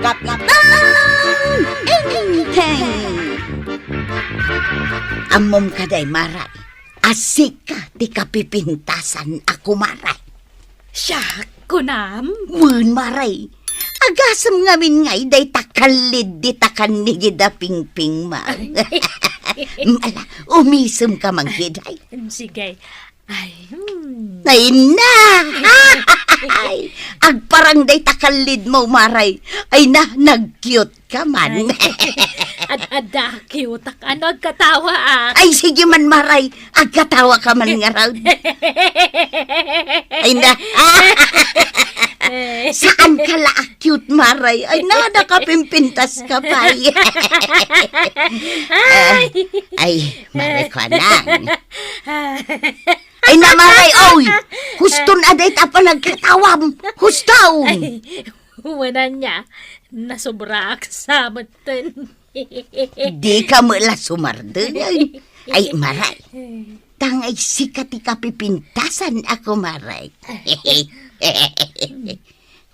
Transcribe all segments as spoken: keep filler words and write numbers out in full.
Kapitan Enteng! Ammom kadi, Maray, a sika ti kapipintasan a kumaray. Siak, kunam? Wen, Maray. Agasem ngamin ngay dayta kallid dita kannigid a pingpingmaw. Ala, umisemka man kadi. Sige. Ay, hmm. Ay na! Ay, agparang dayta kallidmo, Maray. Ay na, nag-cute ka man. Ay, ad-, adda, cute-ak. Ano, agkatawa, ah? Ay, sige man, Maray. Agkatawa ka man ngarud. Ay na. Ay. Saan ka la cute, Maray? Ay na, nakapimpintas ka pay. Ay. Ay, Maray, kuanang. Ay na, Maray, oy! Huston a dayta a panagkatawam! Huston! Ay, wala niya. Nasobraak sa metten. Dika met la sumardeng. Ay, Maray. Tangay sika ti kapipintasan a kumaray.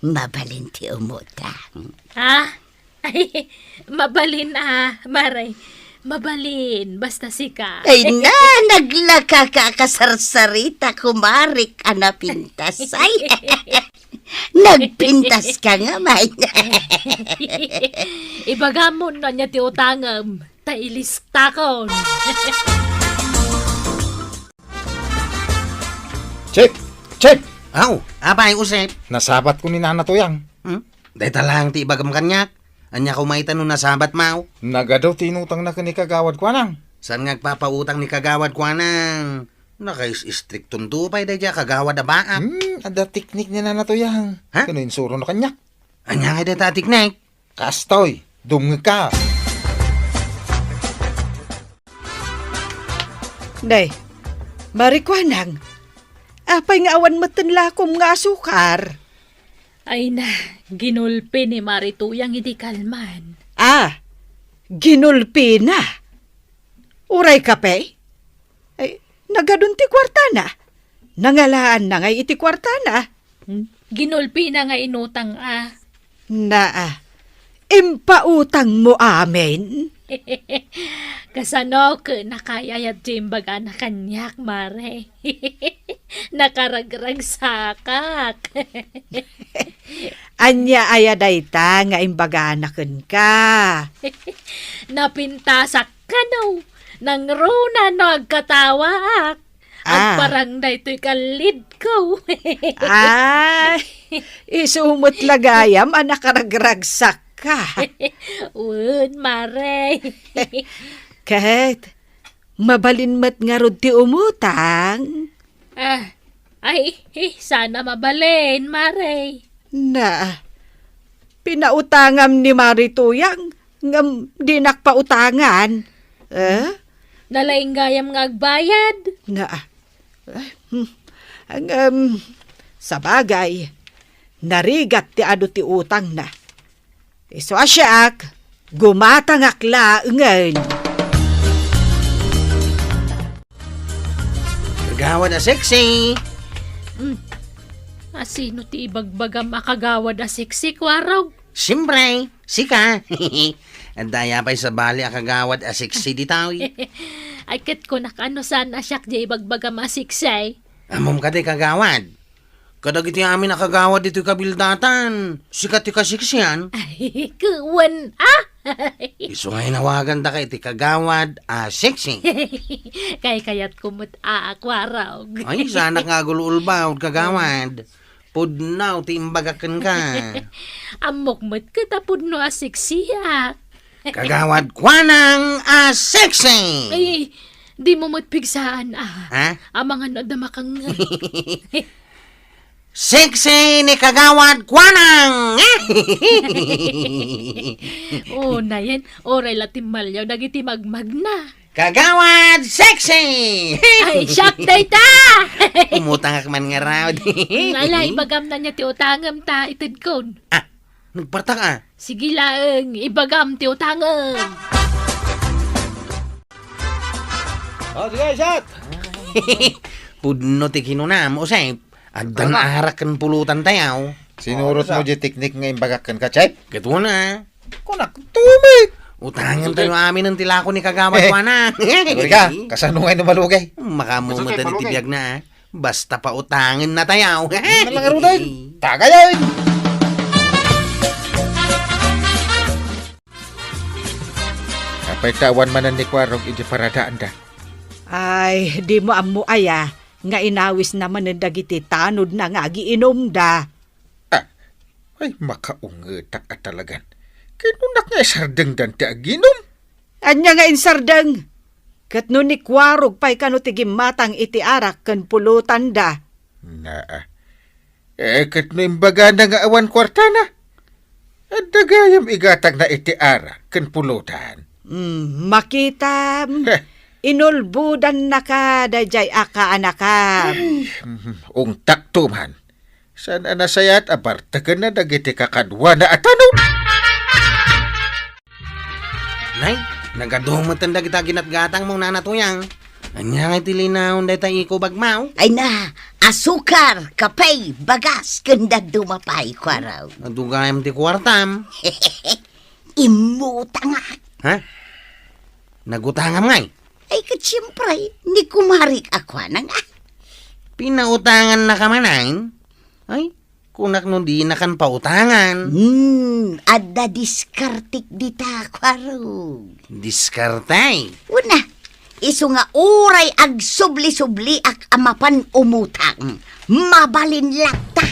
Mabalin ti umutang. Ha? Ay, mabalin a, Maray. Mabalin, basta sika. Ay na, naglaka ka a kasarsarita, kumarik a napintas. Ay, nagpintas ka nga, May. Ibagam no ania ti utangem, ta ilistakon. Chip! Chip! Aw, apay, Usep? Nasabatko ni Nana Tuyang. Hmm? Dayta laeng ti ibagam kaniak. Ania koma ita no nasabatmo? Nagadu ti inutangna ken ni Kagawad Kuanang. Saan nga agpapautang ni Kagawad Kuanang? Nakais-istriktonto pay daydiay a kagawad a baak. Hmm, adda teknik ni Nana Tuyang. Ha? Ken no insurona kaniak. Ania ngay dayta a teknik? Kastoy, dumngegka. Nay, Mari Kuanang, apay nga awan metten lakom nga asukar? Ay na, ginulpi ni Mari Tuyang idi kalman. Ah, ginulpina? Uray kape? Ay, nagadun ti kuartana. Nangalaanna ngay iti kuartana. Hmm? Ginulpina nga inutang a. Naa, impautangmo amin? Kasano ket nakayayat ti imbagana kaniak, Mare? Nakaragragsakak. Ania aya dayta nga imbagana kenka? Napintasak kano. Nangruna no agkatawaak. Ah. Agparang daytoy kallidko. Ay, isu met la gayam a nakaragragsakka. Wen, Mare. Ket, mabalin met ngarud ti umutang? Ah, ay, eh, sana mabalin, Mare. Na, pinautangam ni Mari Tuyang, ngem dinak pautangan. Eh? Nalaing gayam nga agbayad. Na, eh, hmm. Ngem, sabagay, narigat ti adu ti utangna. Isu a siak, gumatangak laengen. Kagawad a sexy. Hmm. Asino ti ibagbagam a kagawad a sexy, Kuarog? Siyempre, sika. Adda aya pay sabali a kagawad a sexy ditoy? Ay, ket kunak, ano saan a siak ti ibagbagam a sexy? Ammom kadi, kagawad? Kadagiti amin a kagawad ditoy kabildatan, sika ti kaseksian? Ay, wen, ah! Isu nga inawagandaka iti kagawad a sexy. Kaykayatko met a, Kuarog. Ay, saanak nga agul-ulbaw, kagawad. Pudno ti imbagak kenka. Ammok met ket a pudno a seksiak. Kagawad Kuanang a sexy! Ay, dimo met pigsaan, ah. Ha? Amangan no adda makangngeg. Sexy ni Kagawad Kuanang! Oh, nayen, uray la timmaliaw dagiti magmagna. Kagawad sexy! Ay, siak dayta! Umutangak man ngarud. Ala, ibagam na niya ti utangem ta itedkon. Ah, nagpartak, ah. Sige laeng, ibagam ti utangem. Oh, sige, shot! Pudno ti kinunam, Usep. Addan arak ken pulutan tayaw. Sinurot mo di teknik nga imbagak kenka, Chef? Ket una. Kunak, tumit! Utangen tayo aminen ti lako ni Kagawad Juana. Agurika, kasano nga no malugay? Makaammo met iti biag na, ah. Basta pautangen na tayo. Ano lang, Ruday? Tagayan! Apay ta awan manen ni Kuarog iti paradaanda? Ay, di mo ammo aya nga inawisna manen dagiti tanodna nga agiinumda. Ah, ay, makaungetak a talagan. Kinunak nga isardengdan ti aginum. Ania nga insardeng? Ket no ni Kuarog pay kano ti gimmatang iti arak ken pulotanda? Naa. Eh, ket no imbagana nga awan kuartana? Adda gayam igatangna iti arak ken pulotan. Mm, makitam. Heh. Inulbodannaka daydiay a kaanakam. Ay, mm, ungtakto man. Saan a nasayaat a bartekenna dagiti kakaduana a tanod? Nay, nagadu metten dagita ginatgatangmo, Nana Tuyang. Ania nga iti linaon dayta iko bagmaw? Ay na, asukar, kape, bagas, ken dadduma pay, Kuarog. Adu gayam ti kuartam. Immutangak. Ha? Nagutangam ngay? Ay, ket siempre, ni kumarik a kuanang, ah. Pinautangannaka manen? Ay, kunak no dinakan pautangan. Hmm, adda diskartek dita, Kuarog. Diskarte? Una, isu nga uray agsubli-subliak a mapan umutang, mabalin latta.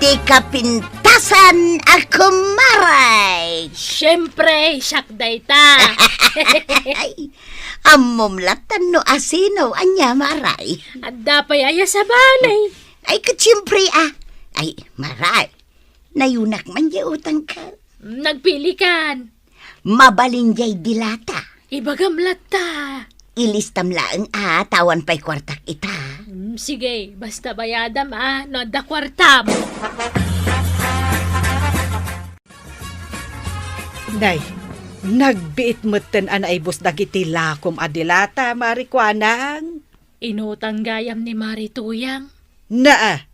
Ti kapintasan a kumare. Siempre, siak dayta. Ay, ammom latta no asino, ania, mare? Adda pay aya sa balay. Ay, ket siempre, ah. Ay, mare, nayunak man diay utangko. Nagpilikan. Mabalin diay dilata. Ibagam latta. Ilistam laeng a, ta awan pay kuartak ita. Mm, sige, basta bayadam a, no adda kuartam. Nay, nagbiit metten a naibus dagiti lakom a dilata, Mari Kuanang. Inutang gayam ni Mari Tuyang. Naa,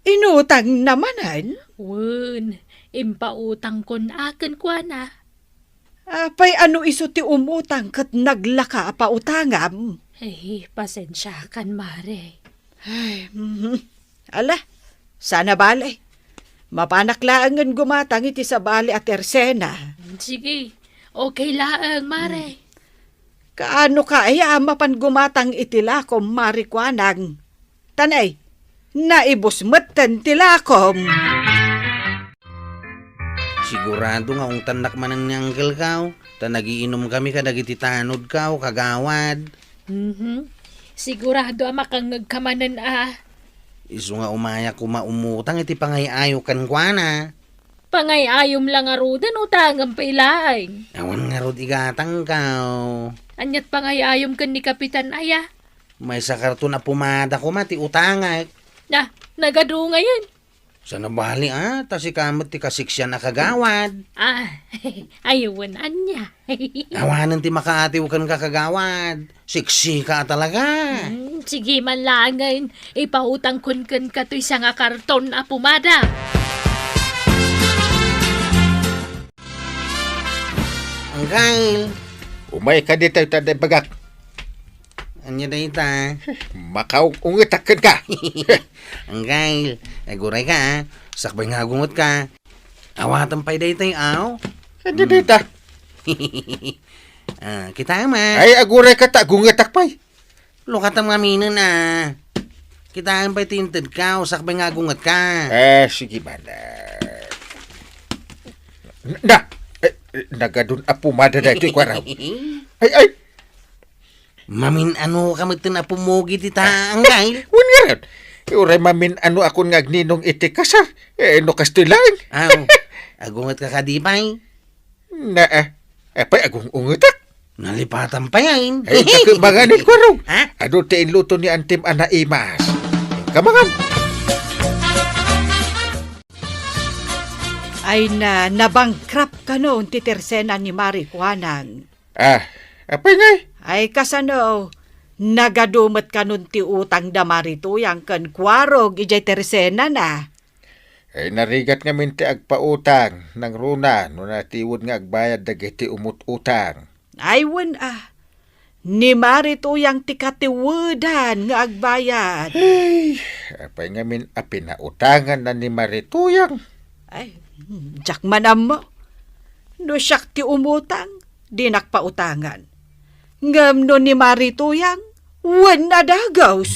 inutangna manen? Wen, impautangkon a kenkuana. Apay a no isu ti umutang ket naglaka a pautangam? Ay, pasensiakan, Mare. Ay, mhm. Ala, saan a bale. Mapanak laengen gumatang iti sabali a tersena. Sige, okay laeng, Mare. Kaano ka aya a mapan gumatang iti lakom, Mari Kuanang? Tanay, naibus metten ti lakom. Sigurado nga ungtannak manen ni Uncle Kao, ta nagiinumkami kadagiti tanodko, kagawad. Mhm. Sigurado a makangngegka manen a. Isu nga umaya koma umutang iti pangay-ayo kenkuana. Pangay-ayom la ngaruden, utangem pay laeng. Awan ngarud igatangko. Aniat pangay-ayom ken ni Kapitan aya? Maysa karton a pomada koma ti utangek. Na, nagadu ngayen. Saan a bali a, ta sika met ti kasiksian a kagawad. Ah, ay, wen ania. Awanen ti makaatiw kenka, kagawad. Siksi ka talaga. Hmm, sige man laengen, ipautangkon kenka toy sanga karton a pomada. Angkel. Umayka ditoy ta debagak. Ania dayta? Makaung-ungetak kenka. Angkel, agurayka, a. Sakbay nga agungetka. Awatem pay daytoy, aw? Ania dayta? Ah, kitaem a. Ay, agurayka ta agungetak pay. Lukatem ngaminen a. Kitaem pay ti intedka, sakbay nga agungetka. Eh, sige man, eh. Na, eh, nagadun a pomada daytoy, kuaraw. Ay, ay. Mamin-anoka metten a pumugi dita, Angkel. Wen ngarud. Uray mamin-anoakon nga agninong iti kasar. Eh, no kastoy laeng. Aw, agungetka kadi pay? Na, eh. Apay agung-ungetak? Nalipatam pay, ay. Ay, kakebangan ni Kuarog. Ha? Adu ti inluto ni Antim a naimas. Kamangan. Ay na, nabankrupt kano ti tersena ni Mari Kuanang. Ah, apay ngay? Ay, kasano? Nagadu met kanon ti utang da Mari Tuyang ken Kuarog idiay tersenana. Ay, narigat ngamin ti agpautang, nangruna no natiwed nga agbayad dagiti umut-utang. Ay, wen a. Ni Mari Tuyang ti katiwedan nga agbayad. Ay, apay ngamin a pinautangan na ni Mari Tuyang? Ay, hmm, diak man ammo. No siak ti umutang, dinak pautangan. Ngem no ni Mari Tuyang, wen a dagus.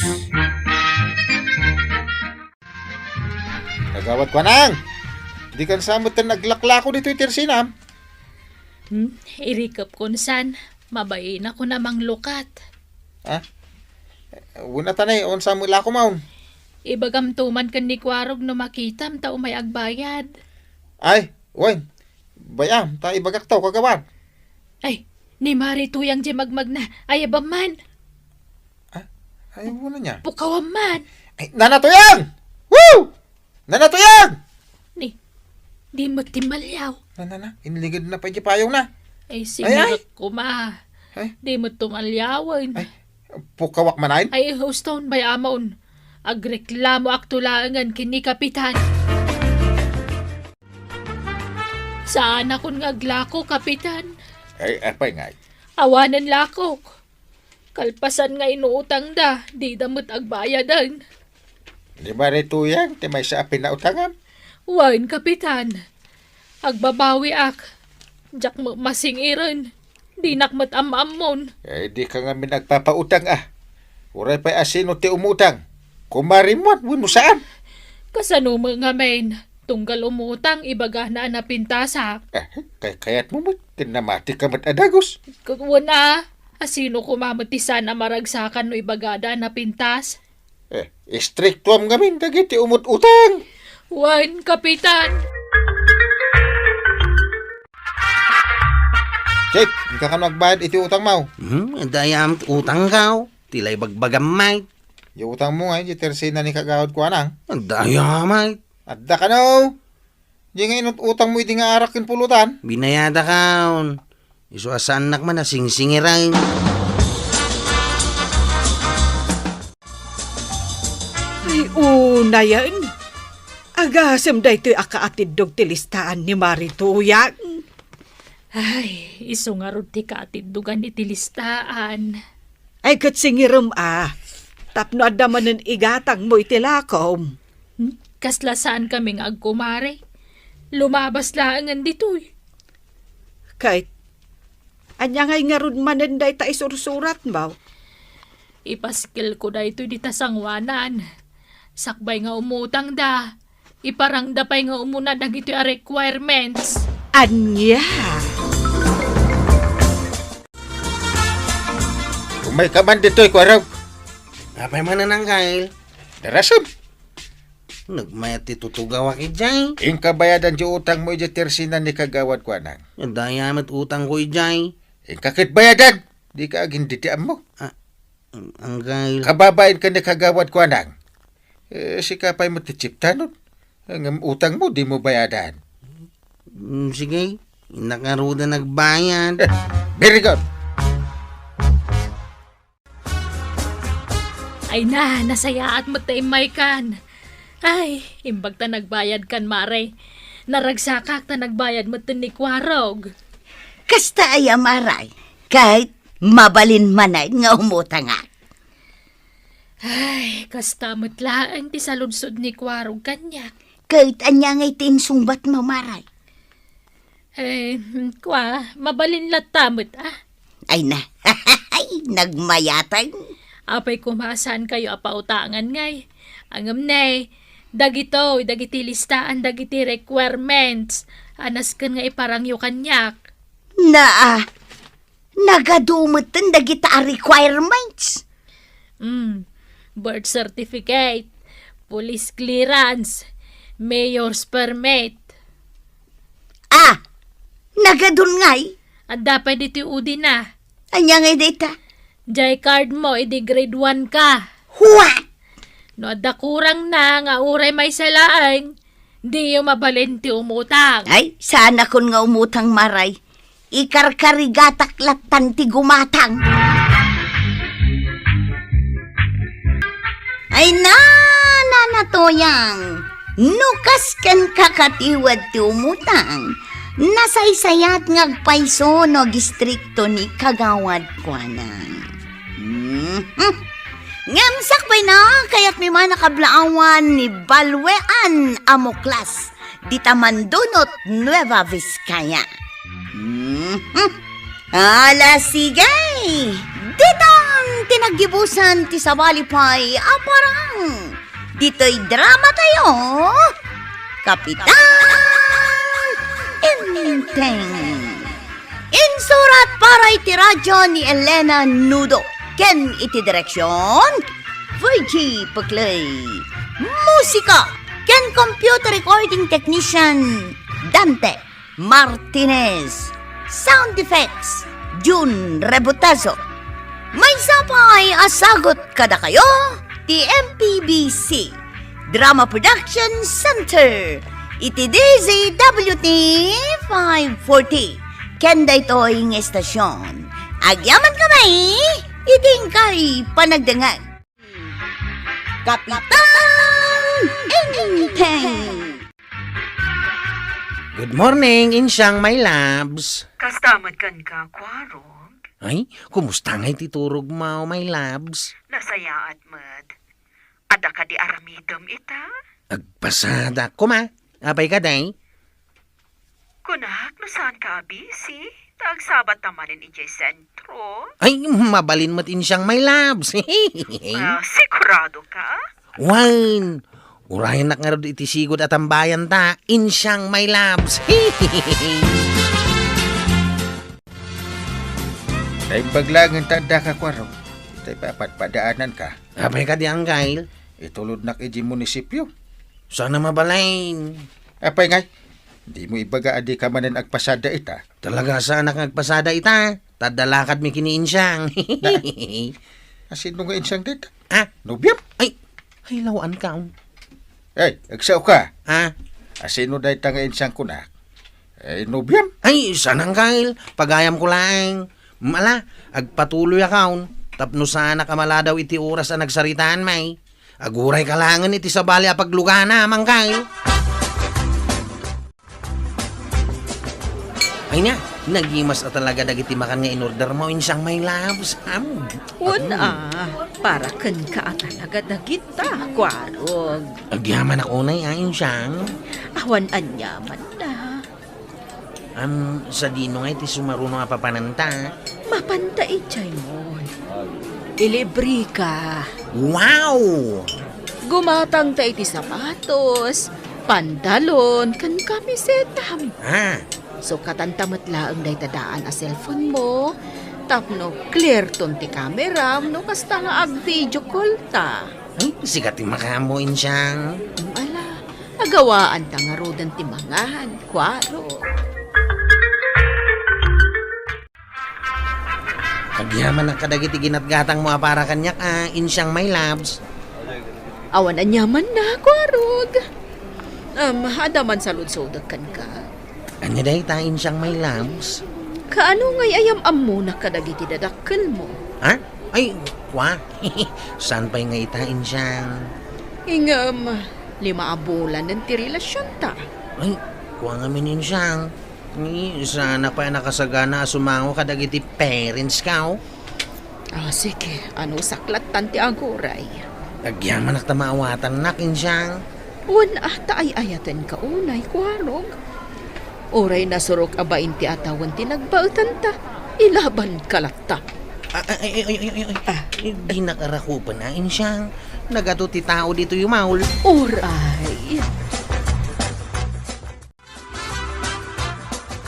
Kagawad Kuanang, di kan sa metten aglaklako ditoy tersenam? Hmm, irikep kun san, mabainakon a manglukat. Ha? Wen a tanay, unsa met lakom? Ibagam to man ken ni Kuarog no makitam ta umay agbayad. Ay, wen. Bay-am, ta ibagak to, kagawad. Ay, ni Mari Tuyang diay magmagna, ayabam man. Ah, ay, wala niya. Pukawam man. Ay, Nana Tuyang! Woo! Nana Tuyang! Ni, di met timmaliaw. Na, na, na, inligid na pa iti payong na. Ay, Ay, ay. Singirek koma. Ay. Di met tumaliawen. Ay, pukawak man ay? Ay, uston, bay-amon. Agreklamoak to laengen ken ni Kapitan. Saanakon nga aglako, Kapitan. Ay, apay ngay? Awanen lakok. Kalpasan nga inuutangda, dida met agbayaden. Ni Mari Tuyang ti maysa a pinautangam? Wen, Kapitan. Agbabawiak. Diak met masingiren. Dinak met am-ammon. Ay, di ka ngamin agpapautang, a. Uray pay a sino ti umutang. Kumarim wenno saan? Kasano met ngamin? Tunggal umutang, ibagana a napintasak. Eh, kay kayat mo met, ken namati ka met a dagus. Ket wen a, a sino koma met ti saan a maragsakan no ibagada a napintas? Eh, istriktuam ngamin dagiti umut-utang. Wen, Kapitan. Jake, inka kano agbayad iti utang mo? Hmm, adda aya met utang ko. Ti la ibagbagam, Mike. Di utang mo nga, di tersena ni Kagawad Kuanang. Adda aya, Mike. Adda kano. Di nga inut-utang mo idi nga arak ken pulutan. Binayada kaon. Isu a saannak man a singsingiran. Ay, unayen. Agasem daytoy a kaatiddog ti listaan ni Mari Tuyang. Ay, isu ngarud ti kaatiddogan iti listaan. Ay, ket singirem a, tapno adda manen igatangmo iti lakom. Hmm? Kasla saan kami nga agkumare. Lumabas laengen ditoy. Ket, ania ngay ngarud manen dayta isursuratmo? Ipaskelko daytoy dita sangoanan. Sakbay nga umutangda, iparangda pay nga umuna dagitoy a requirements. Ania? Umayka man ditoy, Kuarog. Apay manen, Anggail? Darasem. Nagmayat ti tutugawak idiay. Inka bayadan ti utangmo idiay tersena ni Kagawad Kuanang. Adda aya met utangko idiay. Inka ket bayadan. Dika aginditiammo. Ah, Anggail. Kababain ka ni Kagawad Kuanang. Eh, sika pay met ti chiptanon. Ngem utangmo, dimo bayadan. Mm, sige, innak ngaruden agbayad. Very good. Ay na, nasayaat met ta immaykan. Ay, imbag ta nagbayadkan, Mare. Naragsakak ta nagbayad metten ni Kuarog. Kasta aya, Mare, ket mabalin manen nga umutangak. Ay, kasta met laeng ti saludsod ni Kuarog kaniak. Ket ania ngay ti insungbatmo, Mare? Eh, kua, mabalin latta met, ah. Ay na, nagmayateng. Apay koma a saankayo a pautangan ngay. Ngem ne, dagitoy, dagiti listaan, dagiti requirements a nasken nga iparangyo kaniak. Naa, nagadu metten dagita a requirements. Mm, birth certificate, police clearance, mayor's permit. Ah, nagadun ngay? Adda pay ditoy udina. Ania ngay dayta? Jay card mo, idi grade one ka. What? No adda kurangna nga uray maysa laeng, diyo mabalin ti umutang. Ay, saanakon nga umutang, Mare. Ikarkarigatak lattan ti gumatang. Ay na, Nana Toyang, no kas ken kakatiwed ti umutang, nasaysayat nga agpayso no agistrikto ni Kagawad kuana. Mhm. Ngem sakbay na, kayatmi man a kablaawan ni Balwean a Muklas, dita Mandunot, Nueva Vizcaya. Mhm. Ala, sige! Ditan ti naggibusan ti sabali pay a parang. Ditoy drama tayo, Kapitan Enteng. Insurat para iti radyo ni Elena Nudo ken iti direksyon, Virgie Peclay. Musika ken computer recording technician, Dante Martinez. Sound effects, Jun Rebotazo. Maysa pay a sagut kadakayo ti M P B C Drama Production Center iti D Z W T five forty. Ken daytoy nga estasyon, agyaman kami iti inkay panagdengngeg. Kapitan Enteng. Good morning, Insyang, my loves. Kasta met kenka, Kuarog? Ay, kumusta ngay ti turogmo, my loves? Nasayaat met. Adda kadi aramidem ita? Agpasada koma. Apay kadi? Kunak, no saanka a busy, ta agsabatta manen idiay sentro. Ay, mabalin met, Insyang, my loves. Ah, sigurado ka? Wen, urayennak ngarud iti sigud a tambayanta, Insyang, my loves. Naimbag laeng ta addaka, Kuarog. Tay papadpadaananka. Apay kadi, Angkel? Itulodnak idiay munisipyo. Saan a mabalin? Apay ngay, dimo ibaga a dika manen agpasada ita? Talaga, saanak nga agpasada ita. Ta adda lakadmi ken ni Insyang. Na, asino nga Insyang dayta? Ha? Nobiam? Ay, ay, lawaanka, um. Ay, agsaoka. Ha? Asino dayta nga Insyang kunak? Ay, nobiam? Ay, saan, Angkel? Pagayamko laeng. Ala, agpatuloyakon. Tapno saanak a maladaw iti oras a nagsaritaanmi. Agurayka laengen iti sabali a pagluganam, Angkel. Ay na, nagimas a talaga dagiti makan nga inordermo, Insyang, my loves. Am. Wen a, para kenka a talaga dagita, Kuarog. Agyamanak unay a, Insyang. Awan aniamanna. Am, sadino ngay ti sumaruno a papananta? Mapanta idiay mall. Ilibreka. Wow! Gumatangta iti sapatos, pantalon, ken kamisetam. Ah. Sukatanta met laeng dayta daan a cellphone mo, tapno clear ton ti camera, no kasta nga ag-video call ta. Ay, sika ti makaammo, Insyang. Ala, agawaanta ngaruden ti mangan, Kuarog. Agyamanak kadagiti ginatgatangmo a para kaniak a, Insyang, my loves. Awan aniamanna, Kuarog. Em, adda man saludsodek kenka. Ania dayta, Insyang, my loves? Kaano ngay a yam-ammonak kadagiti dadakkelmo? Ha? Ay, kua. Saan pay nga ita, Insyang? Ngem, lima a bulanen ti relasionta. Ay, kua ngamin, Insyang. Ni, saanak pay a nakasagana a sumango kadagiti parents ka, oh. Ah, sige. Ano saklattan ti aguray? Agyamanak ta maawatannak, Insyang. Wen a ta ay-ayatenka unay, Kuarog. Uray nasurok a bain ti atawen ti nagbaetanta, ilabanka latta. Ah, ay, ay, ay, ay, ay, ay. Ah. Eh, dinak a rakupen a, Insyang. Nagato ti tao ditoy mall. Uray.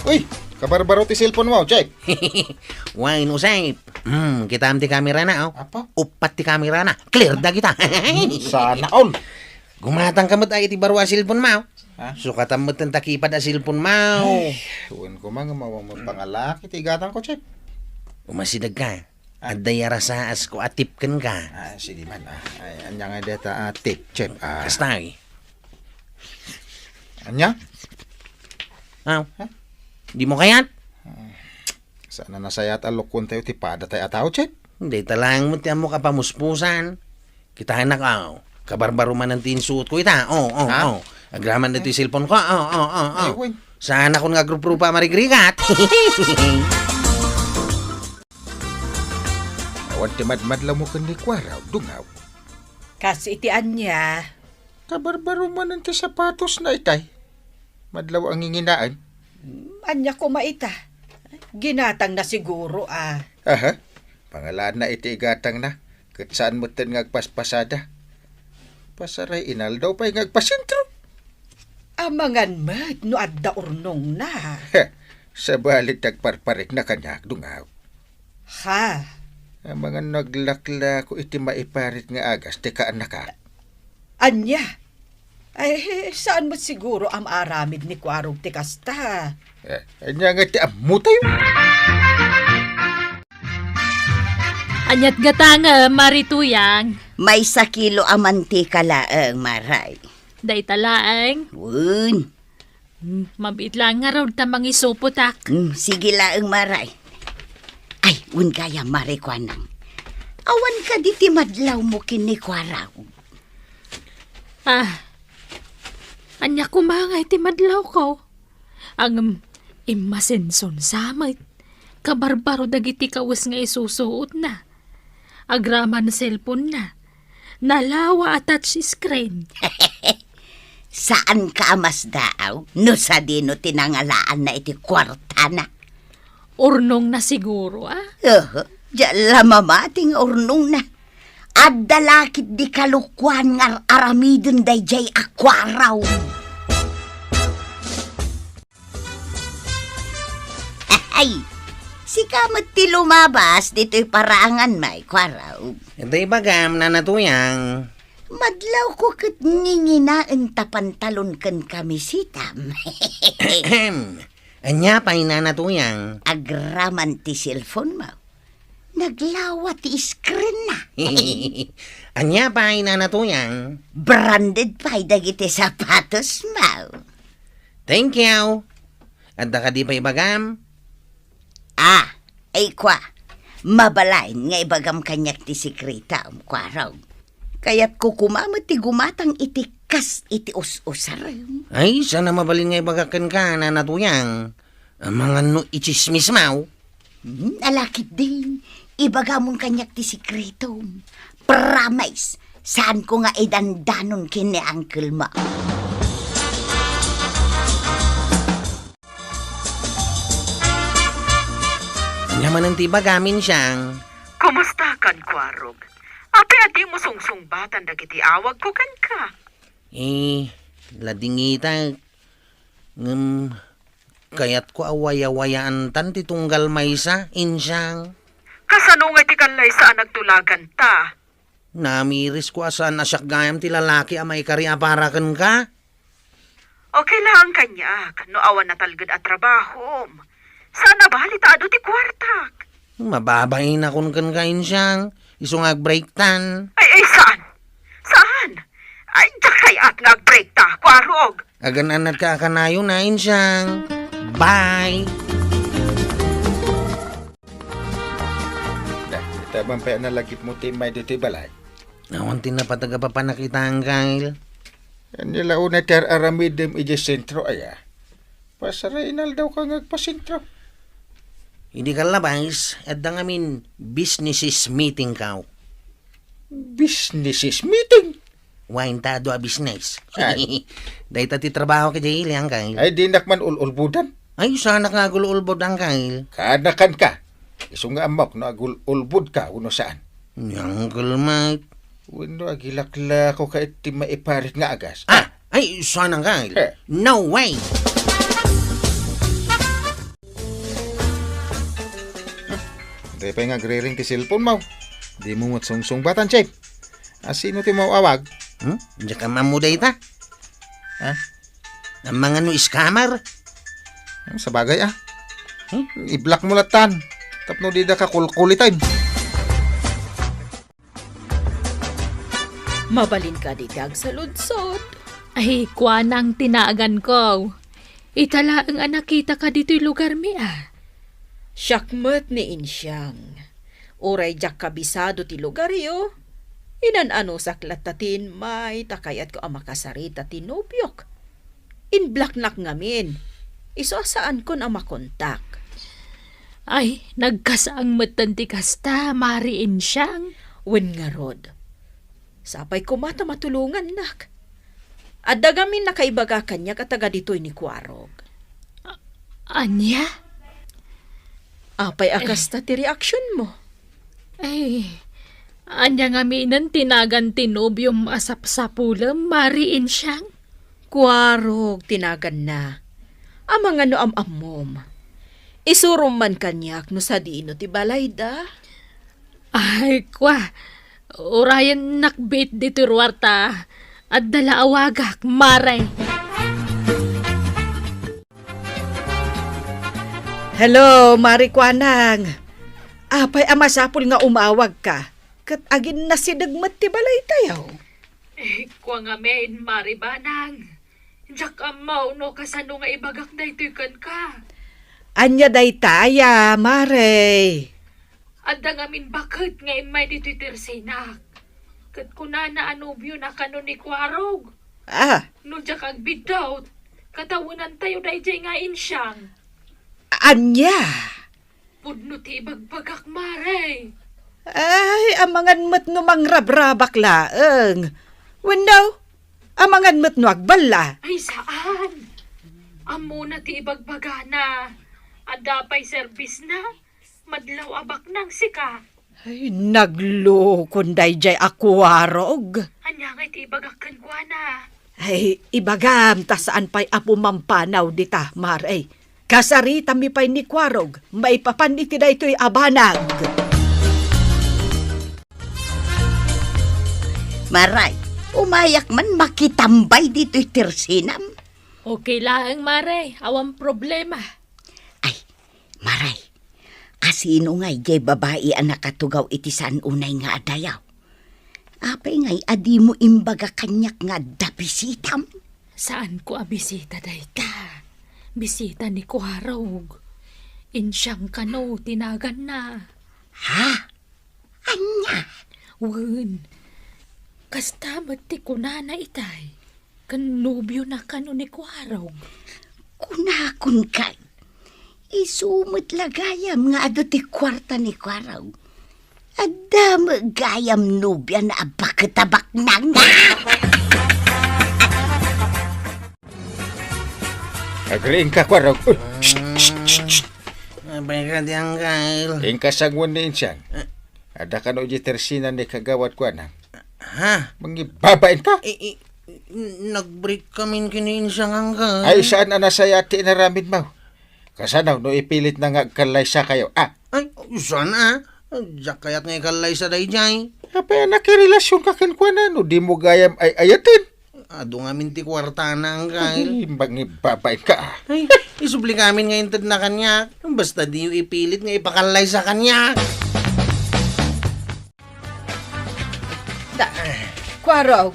Uy, kabarbaro ti cellphone mo, check. Wen, Usep. Hmm, kitaem ti camera na, oh. Apo? Uppat ti camera na. Clear dagita. Sana all. Gumatangka met ay iti baro a cellphone mo. Ha? Sukatam met ta keypad a cellphone mo. Ay, wen ko man nga mawang pangalaki ti igatangko, check. Umasidegka. Adda yarasaas ko a tip kenka. Ah, sige man, ah. Ay, ania nga deta, ah, tip, check, ah. Kasta, eh. Ania? Ah, ha? Dimo kayat? Ah, saan a nasayaat a lokon tayo ti pada tayo a tao, check? Dayta laeng met ti ammok a pamuspusan. Kitaenak, aw. Kabarbaro manen ti insuotko ita. Oh, oh, Ha? oh. Agraman ditoy cellphone ko. Oh, oh, oh, oh. Ay, wen. Saanakon nga agruprupa a marigrigat. Awan ti madmadlawmo ken ni Kuaraw, dungaw. Kas iti ania? Kabarbaro manen ti sapatosna itay. Madlaw a nginginaen. Ania koma ita? Ginatangna siguro, a. Aha. Pangalaanna iti igatangna, ket saan metten nga agpaspasada. Pasaray, inaldaw pay nga agpasentro. Amangan met no adda urnongna. Heh, sabali ti agparparikna kaniak, dungaw. Ha? Amangan no aglaklako iti maiparit nga agas ti kaannakak. Ania? Ay, saan met siguro a maaramid ni Kuarog ti kasta. Eh, ania nga ti ammotayo? Aniat gatangem, Mari Tuyang? Maysa kilo a mantika laeng, Maray. Dayta laeng? Wen. Hmm, mabiit laeng ngarud ta mangisupotak. Hmm, sige laeng, Maray. Ay, wen gayam, Mari Kuanang. Awan kadi ti madlawmo ken ni Kuaraw? Ah, ania koma ngay ti madlawko? Ngem, immasenson sa met. Kabarbaro dagiti kawes nga isusuotna. Agraman cellphone-na. Nalawa a touch screen. Saanka a masdaaw no sadino ti nangalaanna iti kuartana? Urnongna siguro, a? Oho, diak la mamati nga urnongna. Adda la ketdi kalokuan nga ar-aramiden daydiay a Kuaraw. Ay, sika met ti lumabas ditoy paraangan, May Kuaraw. Ita ibagam, Nana Tuyang. Madlawko ket nginginaen ta pantalon ken kamisetam. Ahem. Ania pay, Nana Tuyang? Agraman ti cellphone-mo. Naglawa ti screen-na. Ania pay, Nana Tuyang? Branded pay dagiti sapatos-mo. Thank you. Adda kadi pay ibagam? Ah, ay kua, mabalin nga ibagam kaniak ti sekretom, Kuaraw. Kayatko koma met ti gumatang iti kas iti us-usarem. Ay, saan a mabalin nga ibagak kenka, Nana Tuyang. Amangan no itsismismaw. Hmm, ala ketdin, ibagamon kaniak ti sekretom. Promise, saanko nga idandanon ken ni uncle-mo. Ania manen ti ibagam, Insiang? Kumustakan, Kuarog? Apay a dimo sungsungbatan dagiti awagko kenka? Eh, ladingitak. Ngem, kayatko a wayawayaantan ti tunggal maysa, Insiang. Kasano ngay ti kallaysa a nagtulaganta? Namirisko a saan a siak gayam ti lalaki a maikari a para kenka. Okay lang kaniak no awan natalged a trabahom. Saan a bali ta adu ti kuartak. Mababainakon kenka, Insiang. Isu nga agbreaktan. Ay, ay, saan? Saan? Ay, diak kayat nga agbreakta, Kuarog. Agan-anadka a kanayon, Insiang. Bye! Da, ita man pay a nalagipmo ti immay ditoy balay. Awan ti napateg a papanakitaang, Kyle. Ania la unay ti ar-aramidem idiay sentro aya? Pasaray, inaldawka nga agpasentro. Idi kallabas, adda ngamin businesses meeting-ko. Businesses meeting? Wen, ta adu a business. Ay. Dayta ti trabahok idiay ili, Uncle. Ay, dinak man ul-ulbodan. Ay, saanak nga agul-ulbod, Uncle. Kaanakanka. Isu nga ammok no agul-ulbodka wenno saan. Ni Uncle Mike. Wenno agilaklakoka iti maiparit nga agas. Ah, ay, saan, Uncle. Eh. No way. Dayta pay nga agriring ti cellphone-mo. Dimo met sungsungbatan, Chief. A, sino ti maawag? Hmm? Diak ammo dayta. Ha? Amangan no scammer? Hmm, sabagay, a. Hmm? I-block mo lattan. Tapno dida ka kulkulitan. Mabalin kadi ti agsaludsod? Ay, kuanang ti naaganko. Ita laeng a nakitaka ditoy lugarmi, a. Siak met ni Insiang. Uray diak kabisado ti lugaryo, Inan-anusak latta ti immay ta kayatko a makasarita ti nobiok. Inblocknak ngamin. Isu a saankon a makontak. Ay, nagkasaang metten ti kasta, Mari Insiang. Wen ngarud, sapay koma ta matulongannak. Adda ngamin nakaibaga kaniak a taga ditoy ni Kuarog. A-, ania? Apay a Eh. kasta ti reaksionmo? Ay, ania ngaminen ti nagan ti nobiom a sapsapulem, Mari Insiang? Kuarog ti naganna. Amangan no am-ammom. Isurom man kaniak no sadino ti balayda. Ay, kua. Uray nakbit ditoy ruar ta adda la awagak, Mare. Hello, Mari Kuanang. Apay a masapul nga umawagka? Ket aginnasideg met ti balaytayo. Eh, kua ngamin, Mari Banang. Diak ammo no kasano nga ibagak daytoy kenka. Ania dayta aya, Mare? Adda ngamin baket nga immay ditoy tersinak. Ket kunana a nobiona kano ni Kuarog. Ah. No diak agbiddut, katawenantayo daydiay nga Insiang. Ania? Pudno ti ibagbagak, Mare. Ay, amangan met no mangrabrabak laeng. Wenno, amangan met no agballa. Ay, saan. Ammona ti ibagbagana. Adda pay serbisna. Madlaw a baknang sika. Ay, naglukon daydiay a Kuarog. Ania ngay ti ibagak kenkuana? Ay, ibagam ta saan pay a pumampanaw dita, Mare. Kasaritami pay ni Kuarog maipapan iti daytoy a banag. Maray, umayak man makitambay ditoy tersinam. Okay laeng, Maray. Awan problema. Ay, Maray, kasino ngay jay babai a nakatugaw iti saan unay nga adayaw? Apay ngay a dimo imbaga kaniak nga adda bisitam? Saanko a bisita dayta. Bisita ni Kuarog. Insiang kano ti naganna. Ha? Ania? Wen, kasta met ti kunana itay. Ken nobiona kano ni Kuarog? Kunakon kay, isu met la gayam nga adu ti kuarta ni Kuarog. Adda met gayam nobiana a baket a baknang. Agriingka, Kuarog. Uy, shh, shh, shh, shh. Apay kadi, Angkel? Inka sangoen ni Insiang. Eh. Adda kano idiay tersinan ni Kagawad Kuanang. Ha? Mangibabain ka? I, i, n-, nag-break kamin ken ni Insiang, Angkel. Ay, saan a nasayaat ti inaramidmo? Kasano no ipilitna nga agkallaysakayo, a? Ay, saan a? Diak kayat nga ikallaysa daydiay. Apay a nakirelasionka kenkuana no dimo gayam ay-ayaten? Adu ngamin ti kuartana, Angkel. Ay, mangibabain ka, a. Ay, isublikamin nga intedna kaniak. Basta diyo ipilit nga ipakallaysa kaniak. Da, Kuarog,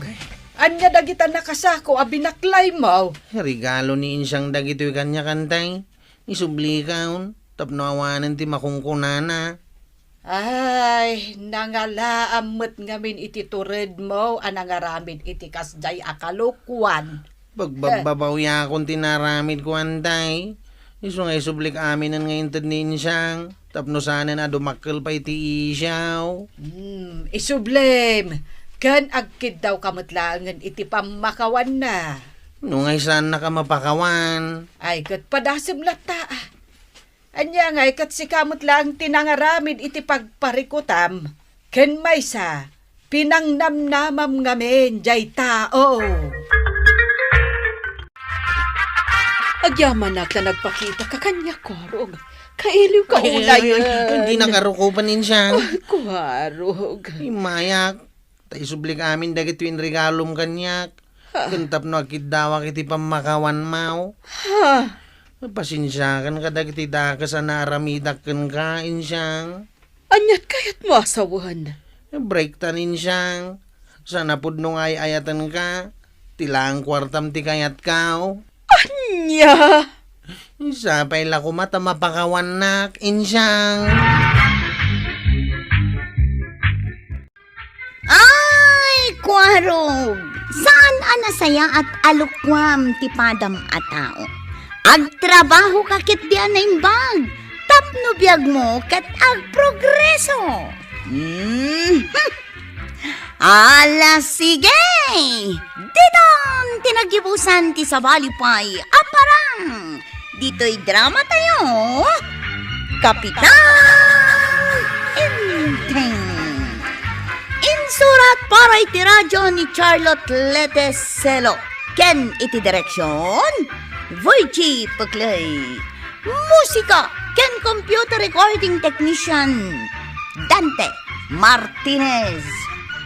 ania dagita nakasako a binaklaymo? Regalo ni Insiang dagitoy kaniak, Antay. Isublikon, tapno awanen ti makunkunana. Ay, nangalaam met ngamin iti turedmo a nangaramid iti kasdiay a kalokuan. Pagbabbabawiakon ti naramidko, Antay. Isu nga isublik aminen nga inted ni Insiang, tapno sanen a dumakkel pay ti isiaw. Hmm, isublem, ken agkiddawka met laengen iti pammakawanna. No ngay saannak a mapakawan. Ay, ket padasem latta, a. Ania ngay ket sika met laeng ti nangaramid iti pagparikutam, ken maysa, pinangnamnamam ngamin jay tao. Agyamanak ta nagpakitaka kaniak, Kuarog. Kailiwka unay. Ay, ay, ay, ay, dina karukopen, Insiang. Ay, Kuarog. Immayak. Ta isublik amin dagitoy inregalom kaniak, ha? Ken tapno agkiddawak iti pammakawanmo. Ha? Pasensiakan kadagiti dakes a naaramidak kenka, Insiang. Aniat kayatmo a sawen? Break ta, Insiang. Saan a pudno nga ay-ayatenka. Ti laeng kuartam ti kayatko. Ania? Sapay la koma ta mapakawannak, Insiang. Parog, saan a nasayaat a lukuam ti padam a tao. Agtrabaho ka ket di a naimbag, tapno biagmo ket agprogreso. Hmm. Ala, sige! Ditan ti naggibusan ti sabali pay a parang. Ditoy drama tayo, Kapitan Enteng. Insurat para iti radyo ni Charlotte Leteselo ken iti direksyon, Virgie Puclay. Musika ken computer recording technician, Dante Martinez.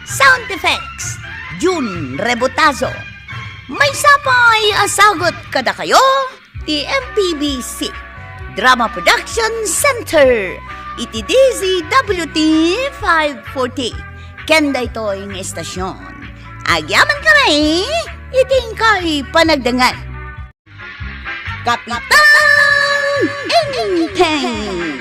Sound effects, Jun Rebotazo. Maysa pay a sagut kadakayo ti M P B C Drama Production Center iti D Z W T five forty. Ken daytoy nga istasyon, agyaman kami iti inkay panagdengngeg. Kapitan Enteng.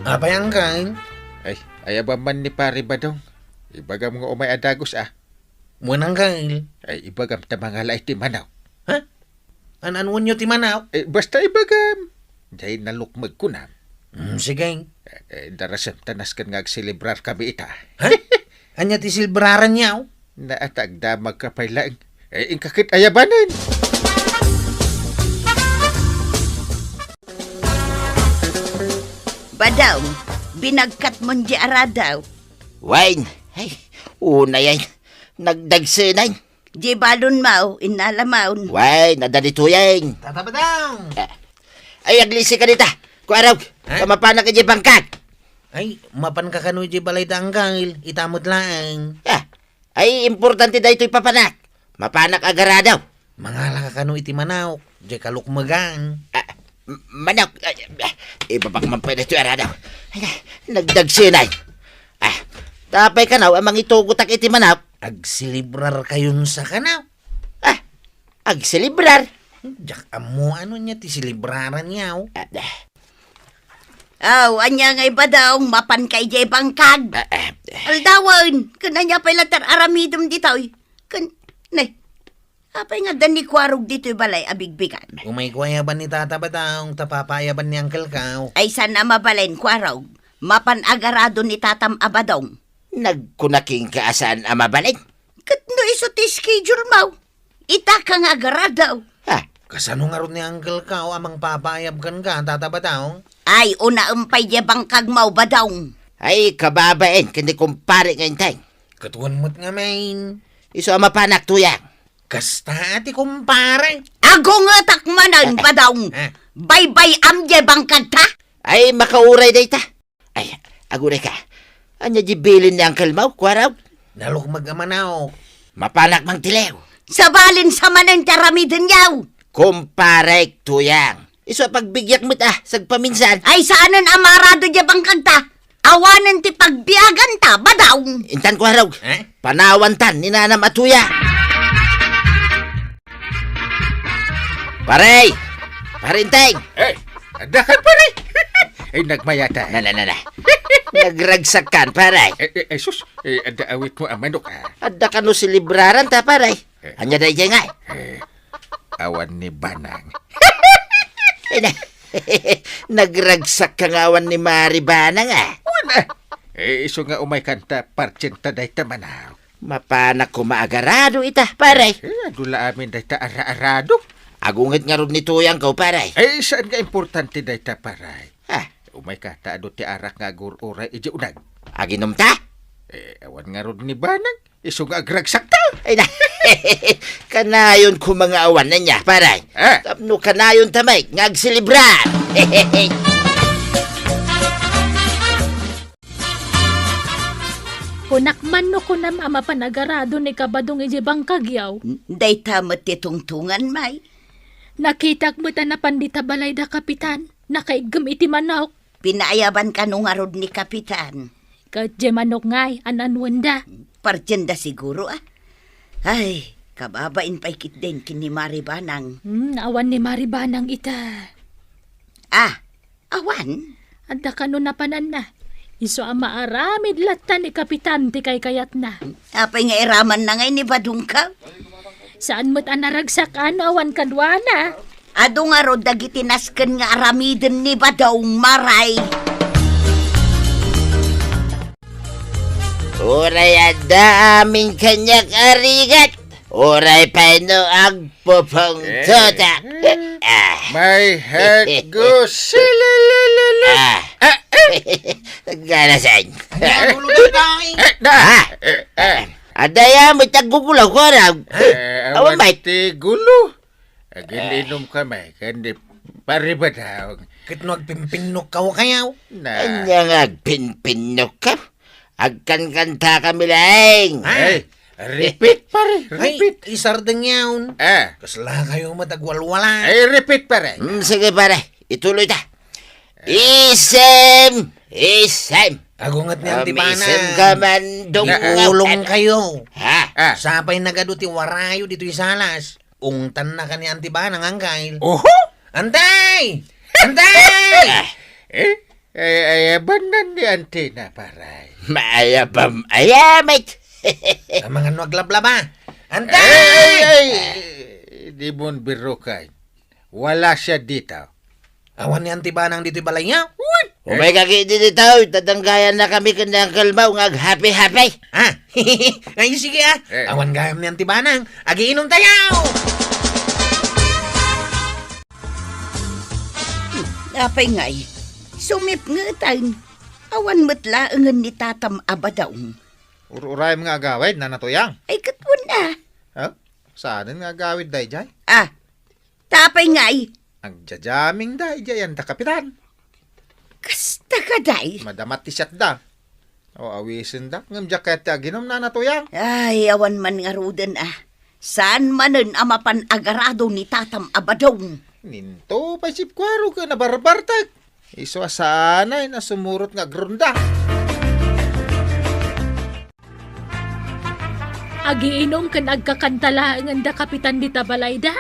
Apay, Angkel? Ay, ayabam man ni Pare Badong. Ibagam nga umay a dagus, a. Wen, Angkel? Ay, ibagam ta mangala iti manok. Ha? An-anuenyo ti manok? Eh, basta ibagam. Diay nalukmeg, kunam. Hmm, sige. Eh, eh, darasem ta nasken nga agselebrar kami ita. Ha? Ania ti selebraranyo? Naatagdamag ka pay laeng. Eh, inka ket ayabanen. Badong, binagkatmon di aradaw. Wen, ay, unay ay, nagdagsenay. Di balon maw, innalamon. Wen, adda ditoyen. Tata Badong! Eh, ay, aglisi ka dita. Kuarog, ha? Kamapanak iti bangkag. Ay, mapan ka kano iti balay da, Angkel. Ita met laeng. Ah, ay, importante daytoy papanak. Mapanak agaradaw. Mangala ka kano iti manok, diay kalukmegan. Ah, m-, manok, ah, ah, ibabak man pay daytoy aradaw. Ay, nagdagsenay. Ah, tapay kanaw a mangitugotak iti manok. Agselebrar kayon sa kanaw. Ah, agselebrar? Diak ammo ano nia ti selebraranyo. Ah, ah. Aw, ania ngay Badong, mapan ka idiay bangkag? Ah, ah, ah. Aldawen, ken ania pay latta aramidem ditoy? Ken, ne, apay nga adda ni Kuarog ditoy balay a bigbigan? Umay ko ayaban ni Tata Badong, ta papaayaban ni Angkel Kao. Ay, saan a mabalin, Kuarog. Mapan agarado ni Tatam a Badong. Nagkuna kenka a saan a mabalin? Ket no isu ti schedule mo, ita ka nga agarado. Ha? Kasano ngarud ni Uncle Kao a mangpapaayab kenka, Tata Badong? Ay, unaem pay diay bangkag mo, Badong. Ay, kababain ken ni kumpare nga Enteng. Ket wen met ngamin. Isu a mapanak, Tuyang. Kasta ti kumpare. Agungetak manen, Badong. Ah. Baybay-am diay bangkagta? Ay, makauray dayta. Ay, agunay ka. Ania di bilin ni Uncle mo, Kuarog? Nalukmeg a manok. Mapanak mangtiliw. Sabalin sa manen ti aramidenyo. Kumparek, Tuyang. Isu a pagbigiak met, ah, sagpaminsan. Ay, saanen a maarado diay bangkagta. Awanen ti pagbiaganta, Badong. Intan, Kuarog. Eh? Panawantan ni nanam a Tuyang. Pare! Pare Enteng! Eh, adda kan, pare? Eh, nagmayatan. Na, na, na, na. Nagragsak kan, pare. Eh, eh, eh, sus, eh, adda awit mo a manok, ah. Adda kano selebraranta, pare. Eh. Ania daydiay nga? Eh, awan ni Banang. Eh, na, nagragsak ka nga awan ni Mari Banang, ah. Wen, ah. Eh, isu nga umay kanta, partsenta dayta manok. Mapanak koma agarado ita, pare. Eh, adu la amin dayta ara-arado. Agunget ngarud ni Tuyang ko, pare. Eh, saan nga importante dayta, pare? Ha? Umay ka, ta adu ti arak nga agur-uray idiay uneg. Aginom ta? Eh, awan ngarud ni Banang. Isu nga agragsakta. Ay na. Kanayon ko mga awan na niya, pare. Ah. Tapno kanayon ta met nga agselebrar. Kunak man no kunam a mapan agarado ni Kabadong idiay bangkagyo. N-, dayta met ti tungtungan, may. Nakitak met a napan dita balay da Kapitan. Nakaiggem iti manok. Pinaayaban kano ngarud ni Kapitan? Ket diay manok ngay, an-anuenda? Partsenda siguro, ah. Ay, kababain pay ketdin ken ni Mari Banang. Hmm, awan ni Mari Banang ita. Ah, Awan? Adda kano napananna. Isu a maaramid latta ni Kapitan ti kaykayatna. Apay nga iramanna ngay ni Badongka? Saan met a naragsak no awan kaduana. Adu ngarud dagiti nasken nga aramiden ni Badong, Maray. Uray adda amin kaniak a rigat. Uray pay no agpupungtota. Eh. Ah. My head goes, "Silililili." Ah. Ah, eh. Ganasan. Ang gulo na tayo. Eh, da. Ah. Eh, eh. Adda ya, may taggugulaw ko, ano? Eh, awan, awan may ti gulo. Aginlinom kami, kandi paribadaw. Ket no agpinpinnok ka, kayaw? Na. Anya nga agpinpinnok ka? Agkankanta kami laeng. Ha? Ay, repeat, pare. Ay, repeat. Isardeng yaon. Ah. Kasla kayo matagwalwala. Ay, repeat, pare. Mm, sige, pare. Ituloy ta. Isem! Isem! Agunget ni Auntie Bana. Isem ka man, dungdungaw. Iulong kayo. Ha? Ah. Sapay nagadu ti warayo ditoy salas. Ungtanna ka ni Auntie Bana nga anggail. Oho! Antay! Antay! Ah. Eh? Ay, ayabannan ni Auntie na, paray. Maayabam, ayamit! Amangan no aglablaba. Antay! Ay, ay, ay! Di mo birukay. Wala siya dito. Awan ni Auntie Banang ditoy balay niya? Uy! Umay ka kiti dito, tatanggayan na kami ken ni Uncle Mau nga aghappy-happy. Ah, ay, sige, ah. Eh. Awan gayam ni Auntie Banang. Agiinom tayo! Apay ngay, sumipngetan. Awan met laengen ni Tatam a Badong. Ur-urayem nga agawid, Nana Tuyang. Ay, ket wen, ah. Ha? Saanen nga agawid daydiay? Ah, Tapay ngay. Agjajaming da, idiay anda, Kapitan. Kasta ka, day? Madamat ti siatda. O, awisen da. Ngem diak kayat ti aginum, Nana Tuyang. Ay, awan man ngaruden, ah. Saan manen a mapan agarado ni Tatam a Badong? Ninto, pay sipkuaro ken nabarbartek. Isu a saanay a sumurot nga agrunda. Agiinum ken agkakanta laengen da Kapitan dita balayda?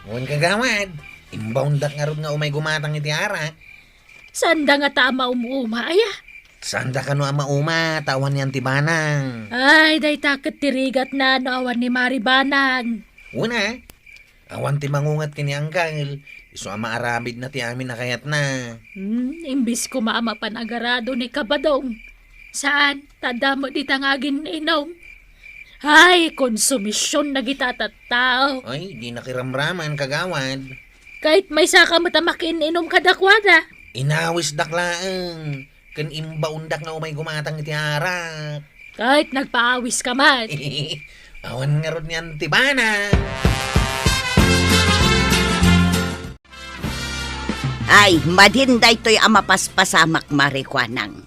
Wen, kagawad, imbaondak ngarud nga umay gumatang iti arak. Saanda ngata a maum-uma, aya? Saanda kano a mauma, ta awan ni Auntie Banang. Ay, dayta ket ti rigatna no awan ni Mari Banang. Wen a, awan ti mangunget ken ni Angkel, isu a maaramidna ti amin a kayatna. Hmm, imbis koma a mapan agarado ni Kabadong. Saan, ta adda met dita nga agin-inum. Ay, konsumision dagita a tattao. Ay, di nakiramraman, kagawad. Kayat maysa ka met a makiin-inum kadakuada. Inawisdak laeng. Ken imbaondak nga umay gumatang iti arak. Ket nagpaawis ka man. Awan ngarud ni Auntie Bana. Ay, madin daytoy a mapaspasamak, Mari Kuanang.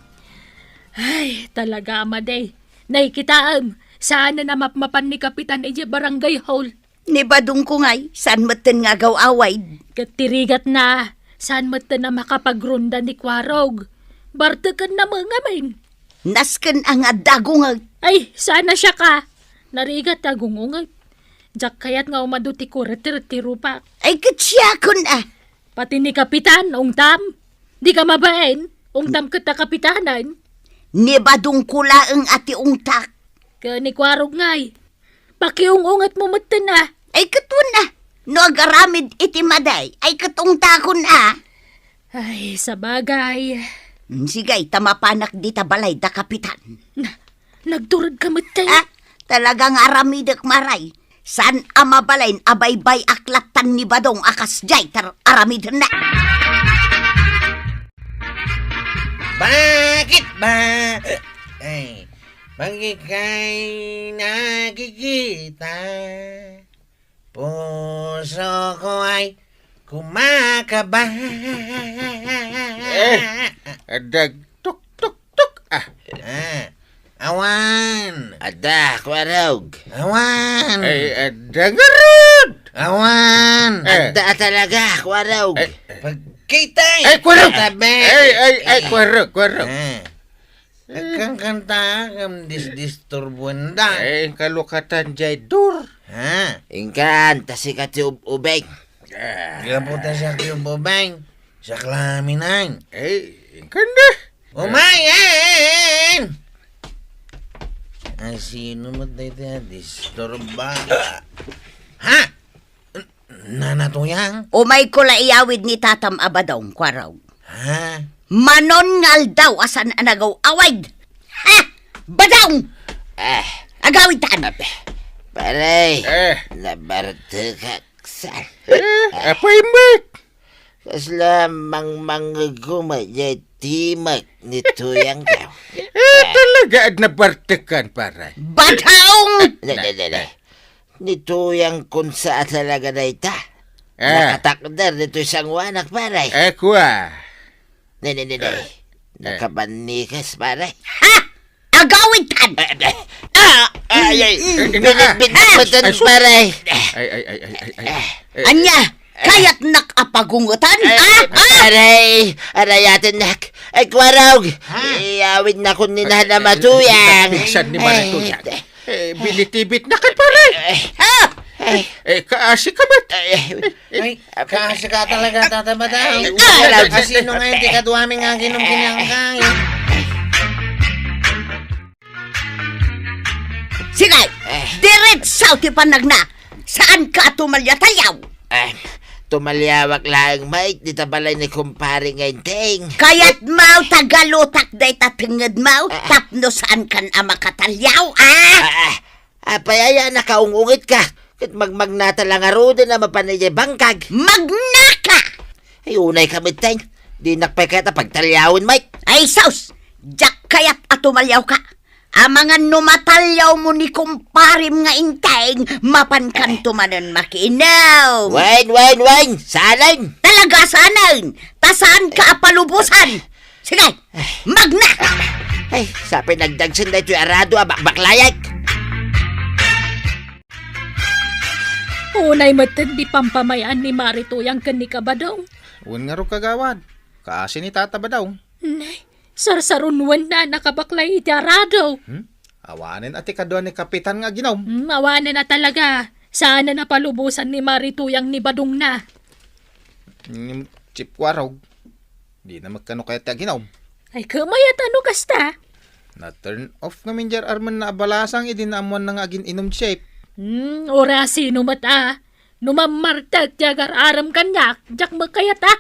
Ay, talaga, madi. Nakitaem, saan a mapmapan ni Kapitan idiay barangay hall. Ni Badongko ngay, saan metten nga agaw-awid? Ket ti rigatna, saan metten a makapagronda ni Kuarog. Bartekenna met ngamin. Nasken a nga adda agunget. Ay, saan a siak a? Narigat ti agung-unget. Diak kayat nga umadu ti kureter ti rupak. Ay, ket siakon a. Pati ni Kapitan, ungtam. Di ka mabain, ungtam ket ta Kapitanan. Ni Badongko laeng a ti ungtak. Ken ni Kuarog ngay. Pakiung-ungetmo metten a. Ay, ket wen a. No agaramid iti madi, ay, ket ungtakon a. Ay, sabagay. Mm, sige, ta mapanak dita balay da Kapitan. Na, nagturod ka metten. Ah, talaga nga aramidek, Maray. Saan a mabalin a baybay-ak lattan ni Badong a kasdiay tar-, aramidenna. Bakit ba? Ay, bakit kay nakikita? Puso ko ay kumakaba. Eh, adag tuk, tuk, tuk. Ah. Ah, awan. Adda, Kuarog. Awan. Ay, adda ngarud. Awan. Eh. Adda talaga, Kuarog. Eh. Pagkita, eh. Ay, Kuarog. Tabi. Ay, ay, ay, eh. Kuarog, Kuarog. Ah. Agkankanta, kam disdisturbuan da. Eh, inkalukatan jay dur. Ha? Inkan, ta sika ti ub-, ubeng. Ah. Gapu ta siak ti ub-, ubeng. Siak laminang. Eh, inkan da. Umayen! Ay, sino met daytoy a disturba? Ha? N-, Nana Tuyang? Umayko la iyawid ni Tatam a Badong, Kuarog. Ha? Manon nga aldaw a saan a nagaw-awid. Ha? Badong! Eh. Agawid tan. Abe, pare, Eh. nabartekak sa- Eh, apay met? Kasla mangmangegko met jay timek ni Tuyang kaw. Eh, talaga, nabartekan, pare. Badong! Ne, ne, ne, ne. Ni Tuyang kunsa a talaga dayta. Eh. Nakatakder ditoy sanguanak, pare. Eh, kua. Ne, ne, ne, ne. Eh. Nakabannikas, pare. Ha? Agawid tan! Eh, eh. Ah! Ay, ay. Eh, eh, Binitbit ah. Matan, Ay, sus. Pare. Ay, ay, ay, ay, ay, ay. Eh, Anya, eh. Kayatnak a pagungetan, Eh, ah? Ah! Aray, arayatennak. Ay, Kuarog. Ha? Iyawidnakon ni Nana Tuyang. Bisan ni Mari Tuyang. Eh, binitibitnak, pare. Eh. Ah! Eh. Eh, kaasi ka met. Eh, Ay, kaasi ka talaga, Tata Badong. Ay, Kuarog. Asino nga iti kaduami nga aginom kinangkay? Sige, Eh. Diretso ti panagna. Saanka a tumalia-taliaw? Eh, tumaliawak laeng met dita balay ni kumpare nga Enteng. Kayatmo tagalutak dayta tengngedmo, Ah. tapno saankan a makataliaw, ah? Ah, ah. Apay aya nakaung-ungetka? Ket magmagnata la ngaruden a mapan idiay bangkag. Magnaka! Ay, unayka met, Teng. Dinak pay kayat a pagtaliawen, met. Ay, sus! Diak kayat a tumaliawka. Amangan no mataliawmo ni kumparem nga Enteng, mapankanto manen makiinom. Wen, wen, wen! Saanen! Talaga saanen! Ta saanka a palubosan! Sige, magna! Ay, sapay nagdagsen daytoy arado a bakbaklayek. Unay met ti pampamay-an ni Mari Tuyang ken ni Kabadong. Wen ngarud, kagawad. Kaasi ni Tata Badong. Nay, sarsarunuen na nakabaklay iti arado. Hmm? Awanen a ti kadua ni Kapitan nga aginom. Hmm, awanen a talaga. Saanen a palubosan ni Mari Tuyang ni Badong na. Hmm, Chief Kuarog. Dina met kano kayat ti aginom. Ay, kumayat ano kasta? Na-turn off ngamin diay armenna a balasang idi naammoanna nga agin-inom, Chief. Hmm, uray sino met a. No mammartek ti agar-arem kaniak, diak met kayat a.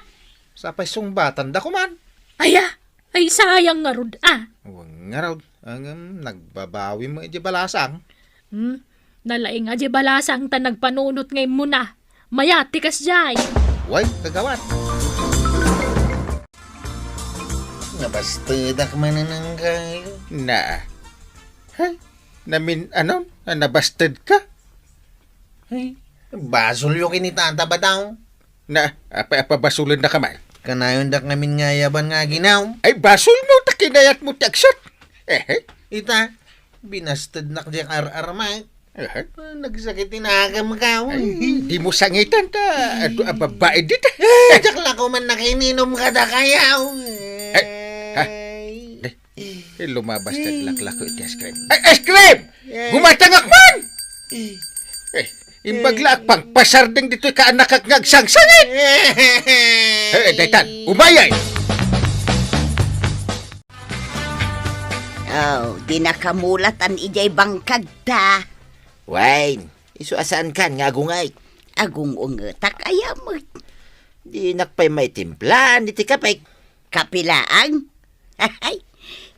Sapay sungbatanda koman. Aya, ay sayang ngarud a. Wen ngarud, ngem nagbabawi met idiay balasang. Hmm, nalaing a diay balasang ta nagpanunot nga immuna. Mayat ti kasdiay. Wen, kagawad. Nabastedak manen a kayo. Na. Hay, namin-anon, nabastedka? Ay, basolyo ken ni Tata Badong. Na, apa, apa basolennaka man? Kanayondak ngamin nga ayaban nga aginom. Ay, basolmo ta kinayatmo ti agsat. Eh, eh. Ita, binastednak diay ar-arem. Eh, eh. Ah, nagsakit ti nagamko. Ay, dimo sangitan ta. Adu a babae dita. Eh, diak la koman nakainom kadakayo. Ay, ha? Ay. Eh, lumabas ti aglaklako iti ice cream. Ay, ice cream! Eh. Gumatangak man! Eh, imbag la agpangpasardeng ditoy kaanakak nga agsangsangit! Eh, daytan, umayay! Oh, di nakamulatan idiay bangkagta. Wen, isu a saankan nga agung-ay. Agung-ungetak aya met. Dinak pay maitimplaan iti kapek. Kape laeng?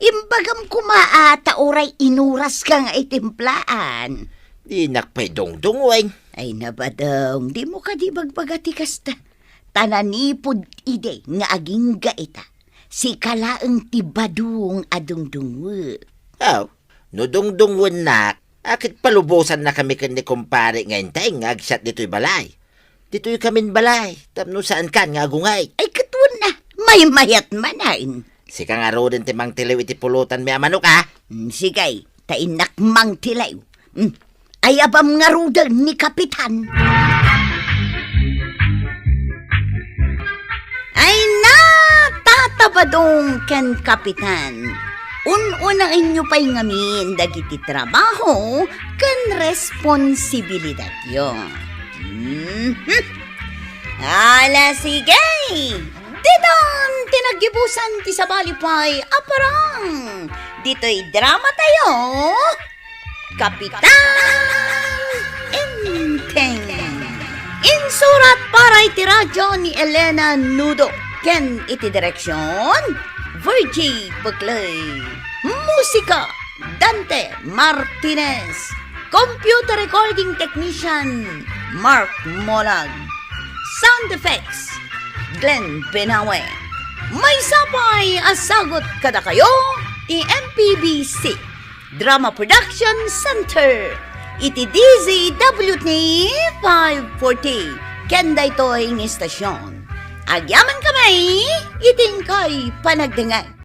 Imbagam koma a ta uray inuraska nga itimplaan. Dinak pay dungdungen. Ay, na Badong, dimo kadi ibagbaga ti kasta. Ta nanipud idi nga agingga ita, sika laeng ti Badong a dungdungngo. Aw, no dungdungngoennak, a ket palubosannakami ken ni kumpare nga Enteng nga agsat ditoy balay. Ditoykamin balay, tapno saankan nga agung-ay. Ay, ket wen a, maymayat manen. Sika ngaruden ti mangtiliw iti pulotanmi a manok, a? Mm, sige, ta innak mangtiliw. Mm, ayabam ngaruden ni Kapitan. Ay na, Tata Badong ken Kapitan. Un-unaenyo pay ngamin dagiti trabaho ken responsibilidatyo. Mhm. Ala, sige. Ditan ti naggibusan ti sabali pay a parang. Ditoy drama tayo, Kapitan Enteng. Insurat para iti radyo ni Elena Nudo ken iti direksyon, Virgie Buclay. Musika, Dante Martinez. Computer recording technician, Mark Molag. Sound effects, Glenn Benawe. Maysa pay a sagut kadakayo ti M P B C Drama Production Center iti D Z W T five forty ken daytoy nga istasyon. Agyamankami iti inkay panagdengngeg.